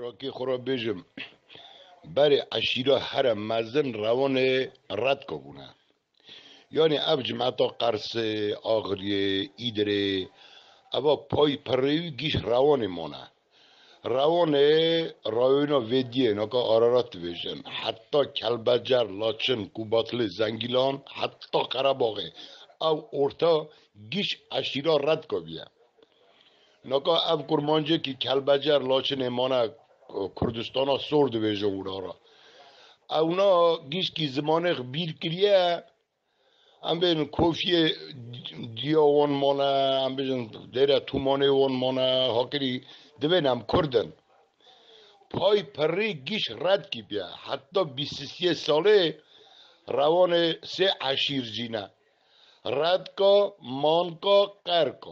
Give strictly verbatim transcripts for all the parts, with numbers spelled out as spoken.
Rakê xwe re bêjim, berê eşîra here mezin rewanê Redka bûne. Yanî ev cimeta Qersê, Axiriyê, Îdirê, eva pay pirrê wî gîş rewanê mane. Rewanê rayona vê diyê, naka Ararat dibêjin. Heta Kelbecer, Laçin, Kubatlê, Zengîlan, heta Qerebaxê. Ew orta gîş eşîra Redka bûye. Naka ev kurmancê ki Kelbecer, Laçinê mane, Kurdistana sor dibêje wira re. Ewna gişkî zimanê xwe bîr kiriye, em bên kofiyê diya wan mane, em bêjin dêre tûmanê wan mane, hakirî dibên em Kurd in. Pay pirrî giş Redkî bûye. Heta bîst sê salê rewanê sê eşîr jî ne. Redka, Manka, Qerka.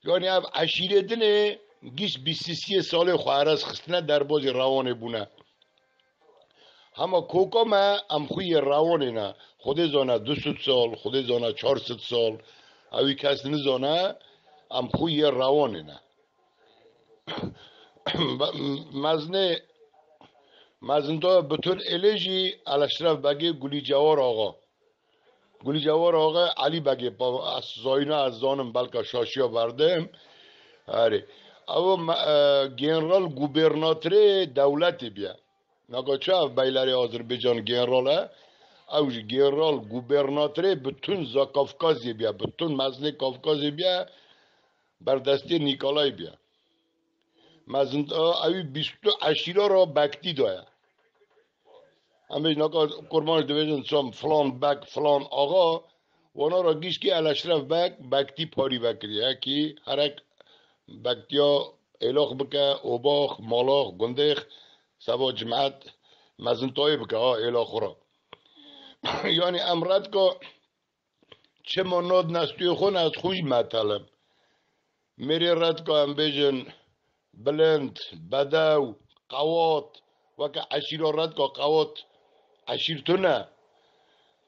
Yanî ev eşîrê dinê giş bîst sê salê xwe erez xistine derbazî rewanê bûne. Hema koka me em xwe yê rewanê ne. Xwedê zane du sed sal, Xwedê zane çar sed sal. Ewî kes nizane em xwe yê rewanê ne. Mezinê, mezinda Betûn Êlê jî Eleşref Begê Gulî Cewar Axa. Gulî Cewar Axa Elî Begê pa-, ez zayîna ez zanim belka şaşiya berdim. Erê. Ew me-, e, general gubernatorê dewletê bûye. Naka çi ev beylerê Azerbaycan general e? Ew jî general gubernatorê bütün Zakafkazê bûye, bütün mezinê Kafkazê bûye, berdestê Nîkolay bûye. Mezin, e, ewî bîst eşîra ra Bektî daye. Em bêjin naka kurmanc dibêjin çam filan bek, filan axa, wana ra gişkî Eleşref Bek, Bektî parî vekiriye ki herek Bektiya êlox bike, obax, malax, gundêx, seba cimet, mezintayê bike, ha, êla xwe ra. Yanî em Redka çima nad nestûyê xwe ne, ez xwe jî metelim. Mêrê Redka em bêjin, Bilind, Bedew, Qewat, weke eşîra Redka Qewat eşîr tune.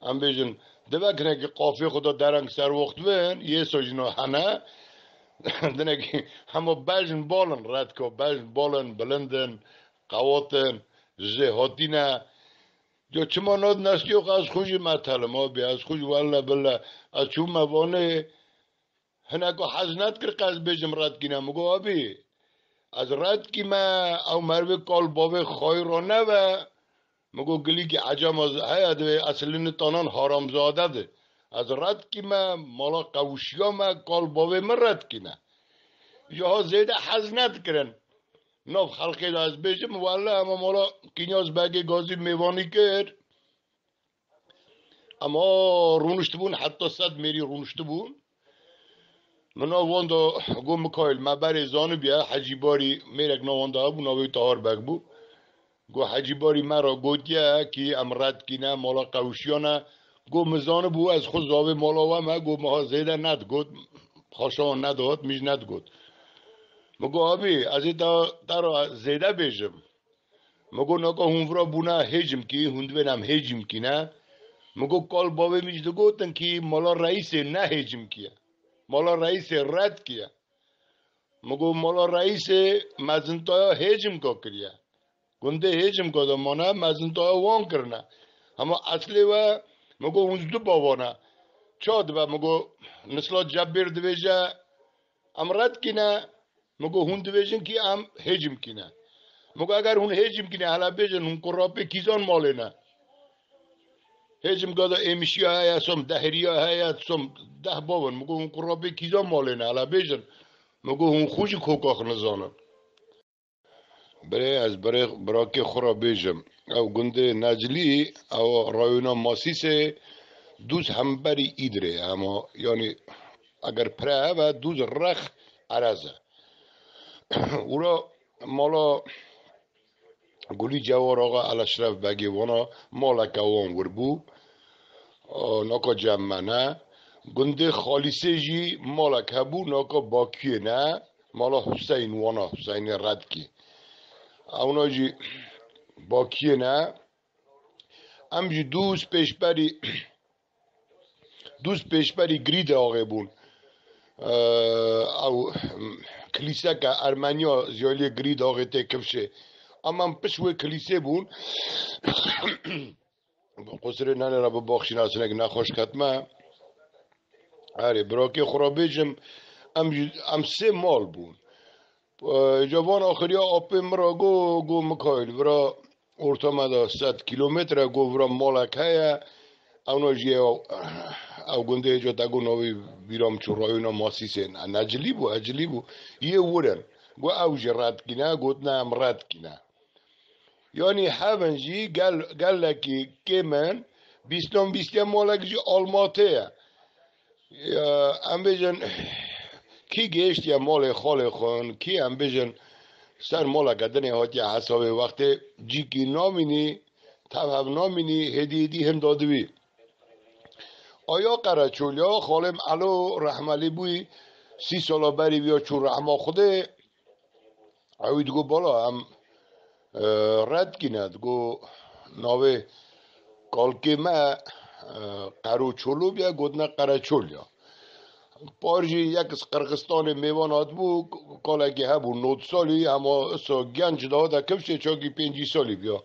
Em bêjin, divek hinekî qafê xwe de dereng serwaxt bin, yê so jî no hene. Dinekî hema bejn bal in Redka, bejn bal in, bilind in, qewat in, ji jê hatîne. Diyo çima nad nestîyo ez xwe jî metelim, abi, ez xwe jî welle bille, ez çûme Vanê, Hineko hez nedikir qe ez bêjim Redkî ne. Min got, "Abî, ez Redkî me, ew merivê kal bavê xayî ra nebe." Min got, "Gilîkî ecema z-, heye divê esilini tanan haramzade di. Ez Redkî me, mala qewişiya me, kal bavê min Redkî ne." Ji ha zêde hez nedikirin. Nav xelqê de ez bêjim, welle ema mala Kînyaz Begê Gazî mêvanî kir. Em a rûniştibûn, heta sed mêrî rûniştibûn. Min nav wan da got, Mikaîl, me berê zanibiye, Hecî Barî mêrek nav wan da hebû, navê wî Tahar Beg bû. Got, Hecî Barî me ra gotiye kî em Redkî ne, mala qewşiya ne. Got, min zanibû, ez xwe zavê mala we me, got, min ha zêde nedigot, xaşa wan nedihat, min jî nedigot. Min got, Abî, ez ê te, te ra zêde bêjim. Min got, "Naka hûn vira bûna hêcimkî, hûn divên em hêcimkî ne." Min got, "Kal bavê min jî digotin kî mala reîsê ne hêcimkî ye. Mala reîsê Redkî ye." Min got, "Mala reîsê mezintaya hêcimka kiriye. Gundê hêcimka de mane, mezintaya wan kirine. Hema eslê we," min got, "hûn ji du bavan e. Ça dibe?" Min got, Nisla Cebêr dibêje, "Em Redkî ne." Min got, "Hûn dibêjin kî em hêcimkî ne." Min got, "Eger hûn hêcimkî ne, hele bêjin hûn kurapê kîzan malê ne?" Hêcimka de êmişiya heye, som dehriya heye, som deh bavin. Min got, "Hûn kurapê kîzan malê ne, hele bêjin." Min got, "Hûn xwe jî koka xwe nizanin." Birê ez birê birakê xwe re bêjim. Ew gundê Neclî, ew rayona Masîsê dûz hemberî Îdirê ye, hema, yanî eger pire heve dûz rex erez e. Ûra mala Gulî Cewar Axa Eleşref Begê wana maleke wan wir bû. Naka cem me ne. Gundê Xalîsê jî malek hebû, naka Bakiyê ne. Mala Huseyn wana, Huseynê Redkî. Ewna jî Bakiyê ne. Em jî dûz pêşberî, dûz pêşberî Girîdê axê bûn. Ew, kilîseke Ermeniya ziyaliyê girî daxê tê kifşê. Ama em piş wê kilîsê bûn. Qusirê nane re bibaxşîne, sinek nexweş ketme. Erê, birakê xwe re bêjim, em jî, em sê mal bûn. Ee, ca van axiriya apê min re got, got, Mikaîl, vira orta me de sed kîlometre, got, vira malek heye, ewna jî ew, ew gundê ca te got navê bîra min çû, rayona Masîsê. Ne, necilî bû, ecilî bû. Yê wir in. Got, ew jî red kîne, got, ne, em red kîne. Yanî hevin jî gel-, gelekî kêm in, bîstan bîstiye malek jî Almatê ye. Ya, em bêjin, kî gihiştiye malê xalê xwe, kî em bêjin ser maleke dinê hatiye hesabê wextê cîkî namînî, tev hev namînî, hêdî hêdî hin dadibî. Aya Qereçolya, xalê min Elo rehmelî bûyî, sî sala berî viya çû rehma Xwedê, Ewî digo, bala em, e, red kîne, digo, navê kalkê me, e, Qero Çolo bûye, gotine Qereçolya. Par jî yek ji Qirxistanê mêvan hatibû, kalekî hebû nod salî, hema iso genc dihate kifşê, çakî pêncî salî bûya.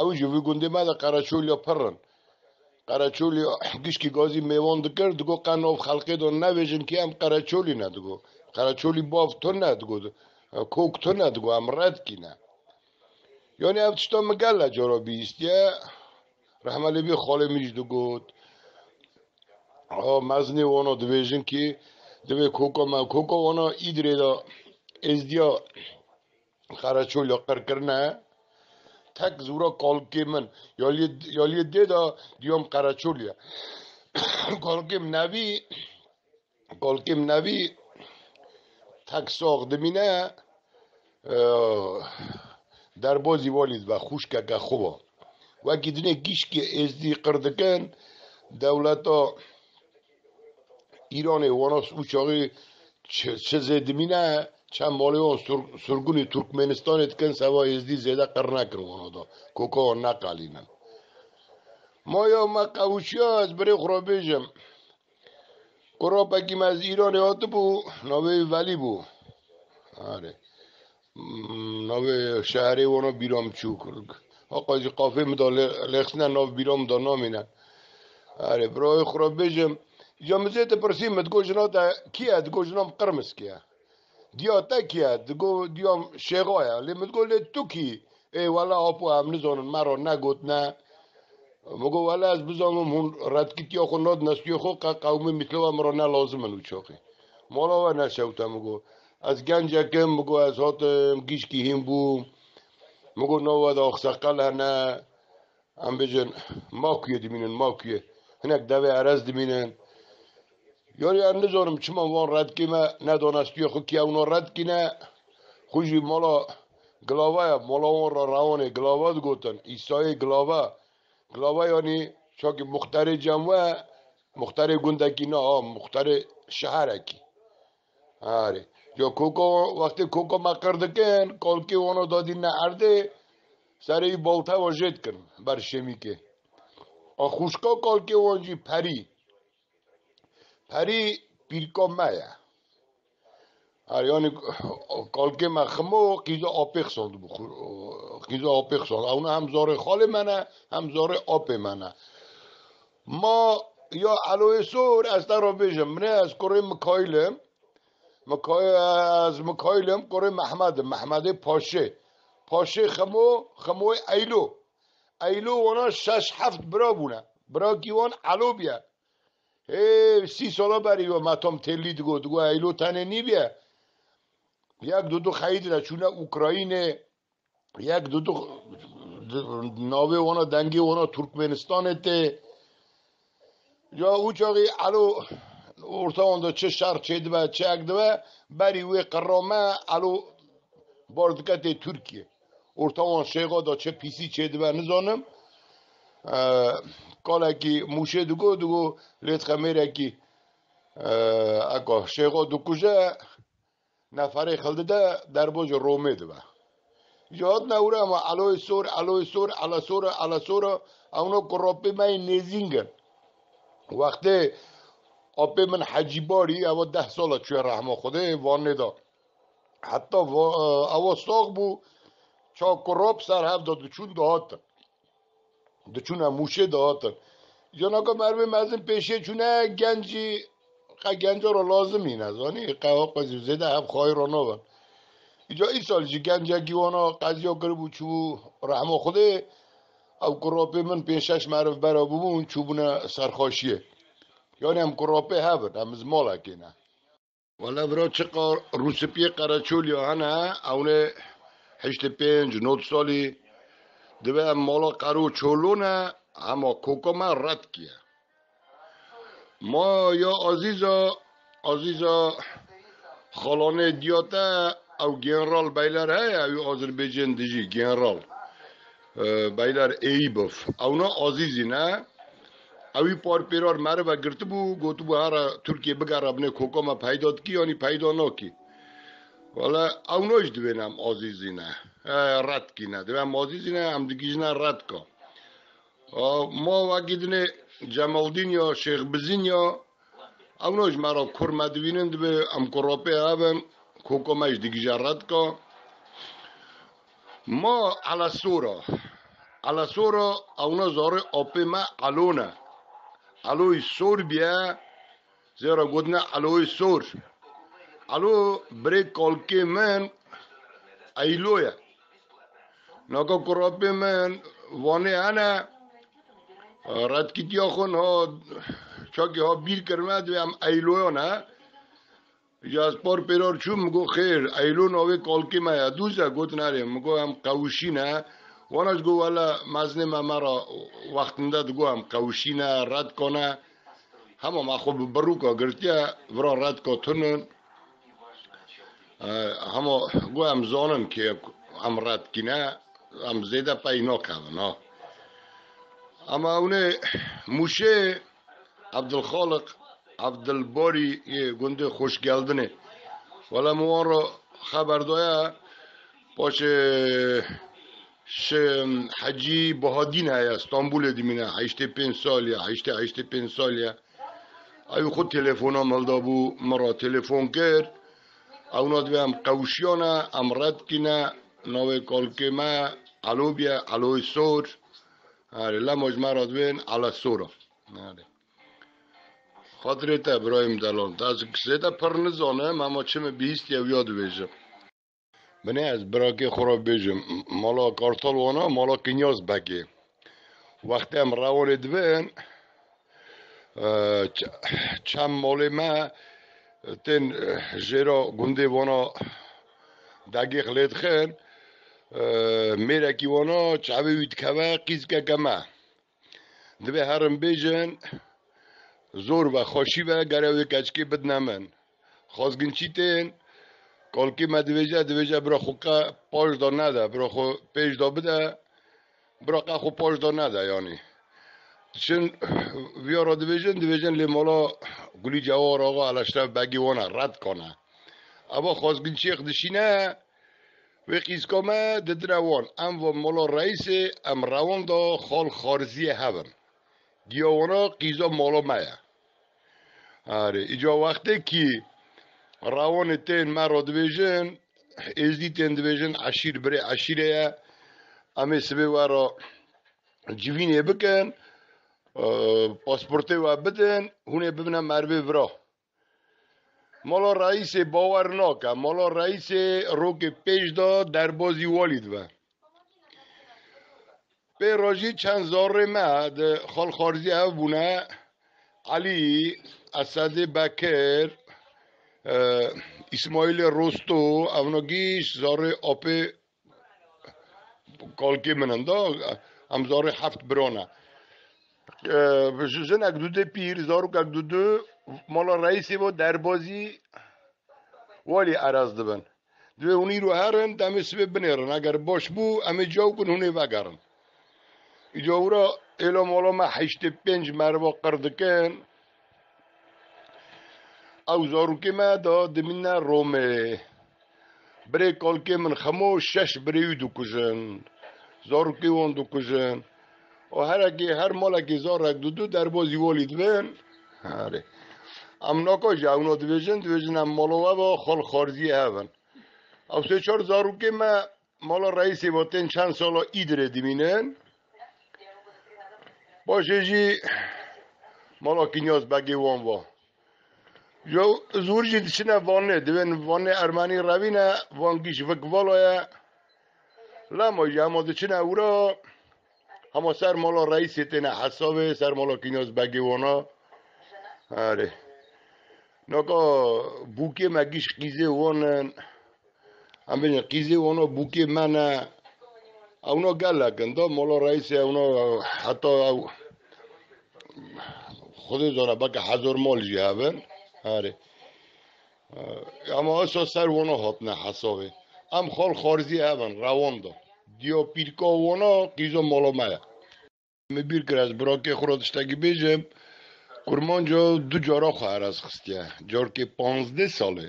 Ew jî vî gundê me de Qereçolya pir in. Qereçolî gişkî gazî mêvan dikir, digo, qe nav xelkê de nebêjin kî em Qereçolî ne, digo. Qereçolî bav tu ne, digo. Kok tu ne, digo, em red kî ne. Yanî ev tişta min gele cara bihîstiye. Rehmelî bî xalê min jî digot. Ha, mezinê wana dibêjin kî divê koka me, koka wana îdirê de êzdiya Qereçolya qir kirine, tek zûra kalkê min, ya lê, ya lê dê de diyam Qereçolya. Kalkê min nevî, kalkê min nevî tek sax dimîne, e, derbazî walî dibe, xûşkeke xwe ba. Wekî dinê gişkê êzdî qir dikin, dewleta Îranê wana û çaxî çi, çi zê dimîne, çend malê wan sur-, surgunî Turkmenistanê dikin, seva êzdî zêde qir nekin wana da. Koka wan neqelînin. Ma ya me qewûçiya, ez birê xwe re bêjim. Kurapekî me ez Îranê hatibû, navê wî Velî bû. Erê. Hmm, navê şeherê wana bîra min çû. Haqa jî qafê min da lê-, lêxisne nav bîra min da namîne. Erê, birayê xwe re bêjim. Îca min zê dipirsî, min digo jina te kî ye? Digo jina min Qirmizkî ye. Diya te kî ye? Digo diya min Şêxa ye. Lê min digo lê tu kî? Ê wele apo em nizanin, me re negotine. Min got, wele ez bizanim hûn redkitiya xwe nadine stûyê xwe, qe qewmê Mîtlova min re ne lazim in û çaxî. Mala we neşewte, min got. Ez gencek im, min got, ez hatim, gişkî hîn bûm. Min got, nav we de axseqel hene. Em bêjin, makuyê dimînin, makuyê. Hinek devê erez dimînin. Yanî em nizanim çima wan redkê me nedane stûyê xwe, kî ewna redkîne. Xwe jî mala gilava ye, mala wan re rewanê gilava digotin. Îsayê gilava. Gilava yanî çakî muxterê cem we, muxterê gundekî na, ha, muxterê şeherekî. Erê. Ya koka, wextê koka me qir dikin, kalkê wana dadîne erdê, serê wî baltewa jê dikin ber şemîkê. A xûşka kalkê wan jî Perî. Perî pîrka me ye. Her yanî kalkê me Ximo qîza apê xisandibû. Xu-, qîza apê xisand. Ewna hem zarê xalê me ne, hem zarê apê me ne. Ma ya Eloyê Sor, ez te re bêjim, min ê, ez kurê Mikaîl im. Mikaîl, ez Mikaîl im, kurê Mehmed im, Mehmedê Paşê. Paşê Ximo, Ximoyê Eylo. Eylo wana şeş heft bira bûne. Birakî wan Elo bûye. Hê, sî sala berî we me tam têlî digot, digot Eylo tenê nîbûye. Yek du du xeyîd re çûne Ukraynê, yek du du navê wana, dengê wana Turkmenistanê tê. Ya û çaxî Elo orta wan de çi şer çêdibe, çi ek dibe, berî wê qirra me Elo bar dike tê Tirkiyê. Orta wan Şêxa de çi pîsî çêdibe nizanim. E, kalekî Mûşê digo, digo lê dixe mêrekî, e, eka Şêxa dikuje, neferê xil dide, derbojê Romê dibe. Ji hatine ewre me Eloyê Sor, Eloyê Sor, Ele Sor, Ele Sor, ewna ku rapê me yê nêzîng in. Wextê apê min Hecî Barî, ewa deh sala çûye rehma Xwedê, Wanê de. Heta va-, ewa sax bû, ça kurop ser hev de diçûn dihatin. Diçûne Mûşê dihatin. Îca naka merivê mezin pêşê çûne, genc jî qe genca re lazim nîne, zanî, qe wek zêde hev xayî re nabin. Îca îsal jî gencekî wana qeziya kiribû, çûbû rehma Xwedê, ew kurapê min pênc şeş meriv bera bûbûn, çûbûne serxweşiyê. Yanî em kurapê hev in, em ji malekê ne. Wele vira çiqa rûspiyê Qereçoliya hene, ewnê heştê pênc nod salî, divê em mala qero çolo ne, hema koka me red kiye. Ma ya Azîza, Azîza xalanê diya te, ew general beyler heye, ew Azerbaycan dijî general. E, beyler Eyüpov. Ewna Azîzî ne. Ewî par pêrar merive girtibû, gotibû, here Tirkiyê bigere binê koka me peyda dikî, yanî peyda nakî. Wele ewna jî divên em Azîzî ne. E, red kîne. Divê em Azîzî ne, em digihîjine redka. A, ma wekî dinê Cemaldîn ya, Şêx Bizîn ya, ewna ji me re kur me divînin, divê em kurapê hev in, koka me jî digihîje redka. Ma Elesora. Elesora, ewna zarê apê me Elo ne. Eloyî sor bîye, zêra gotine Eloyê sor. Elo birê kalkê min Eylo ye. Naka kurapê min Wanê hene. Redkîtiya xwe niha çakê ha bîr kirime, divê em Eyloyan e. Ya ez par pêrar çûm, min got, "Xêr, Eylo navê kalkê me ye, dûz e?" Got, "Nerê." Min got, "Em qewişî ne." Wana ji got, "Wele mezinê me me re wextinde digot em qewişî ne, redka ne." Hema me xwe bi birûka girtiye, vira redka tune. E, hema got, "Em zanin kê em redkî ne, em zêde pey nakevin, ha." Ama hûnê Mûşê Evdilxaliq, Evdilbarî yê gundê Xoşgeldinê. Wele min wan re xeber daye, paşê şi Hecî Bahadîn heye, Stenbolê dimîne, heştê pênc salî ye, heştê, heştê pênc salî ye. Ew xwe telefona min da bû, min re telefon kir. Ewna divê em qewşiyane, em red kîne, navê kalkê me Elo bîye, Eloyê Sor. Erê, lema ji me re divên Elesora. Erê. Xatirê te, birayê min delal. Ez zêde pir nizanim, ama çi min bihîstiye, wiya dibêjim. Binê ez birakê xwe re bêjim. Mala Kartal wana, mala Kinyaz Bekê. Wextê em rewanê dibin, e, ç-, çem malê me tên, e, jêra gundê wana degêx lê dixin, e, mêrekî wana çavê wî dikeve qîzkeke me. Divê herin bêjin, zor ve, xweşî ve, gere wê keçikê bidine min. Xwezginçî tên, kalkê me divêje, divêje bira xwe qe paş da nede, bira xwe pêş da bide, bira qe xwe paş da nede yanî. Diçin viya re divêjin, divêjin lê mala Gulî Cewar Axa Eleşref Begî wana red kane. Eva xwezginçiyê xwe dişîne, Wê qîzka me didire wan. Em va mala reîsê, em rewan da xal xarziyê hev in. Giya wana qîza mala me ye. Erê, îca wextê kî rewanê tên me re dibêjin, êzdî tên dibêjin, eşîr birê eşîrê ye. Em ê sibê we re civînê bikin, e, pasportê we bidin, hûn ê bibine merivê vira. Mala reîsê bawer nake. Mala reîsê rokê pêş de derbazî walî dibe. Pê re jî çend zarê me di xalxarzî hev bûne. Elî, Esedê Bekir, e, Îsmaîlê Rosto, evna gîş zarê apê Kalkê min in da, em zarê heft bira ne. E, ji-, jinek dude pîr, zarokek dudu, mala reîsê ve derbazî walî eraz dibin. Divê hûn îro herin, demê sibê binêrin. Eger baş bû, em ê caw kin, hûn ê vegerin. Îca wira êla mala me heştê pênc meriva qir dikin. Ew zarokê me da dimîne Romê. Birê kalkê min Xemo şeş birê wî dikujin. Zarokê wan dikujin. Û herekê, her malekê zarek didu derbazî walî dibin. Erê. Em naka jî ewna dibêjin, dibêjin em mala we ve xal xarziyê hev in. Ew sê çar zarokê me mala reîsê va tên çend sala îdirê dimînin. Paşê jî mala Kinyas Begê wan va. Yo zûr jî diçine Vanê, divên Vanê Ermenî revîne, van gîş vik vala ye. Lema jî hema diçine ewra, hema ser mala reîsê têne hesabê, ser mala Kinyas Begê wana. Erê. Naka bûkê me gîş qîzê wan in. Em bêjin qîzê wana bûkê me ne. Ewna gelek in. Da mala reîsê ewna heta ew Xwedê zana beke hezar mal jî hebin. Erê. Ama esa ser wana hatine hesabê. Em xal xarzî hebin, rewan da. Diya pîrka wana qîza mala me ye. Min bîr kir ez birakê xwe re tiştekî bêjim. Kurmanca du cara xwe erez xistiye. Carkê panzdeh salê,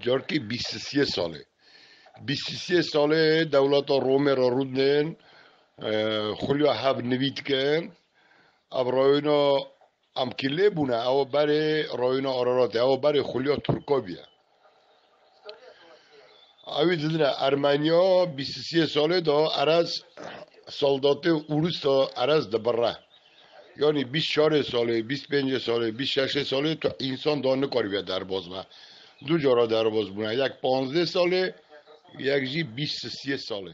carkê bîst sê salê. Bîst sê salê dewleta Romê re rûdinên, e, xulya hev nivî dikin. Ev rayona em kilê bûne, ew berê rayona Araratê, ew berê xulya Tirka bûye. Ewî didine Ermeniya bîst sê salê de erez saldatê Urus de erez dibirre. Yanî bîst çarê salê, bîst pêncê salê, bîst şeşê salê tu însan da nikarîbe derbaz be. Du cara derbaz bûne. Yek panzdeh salê, yek jî bîst sê salê.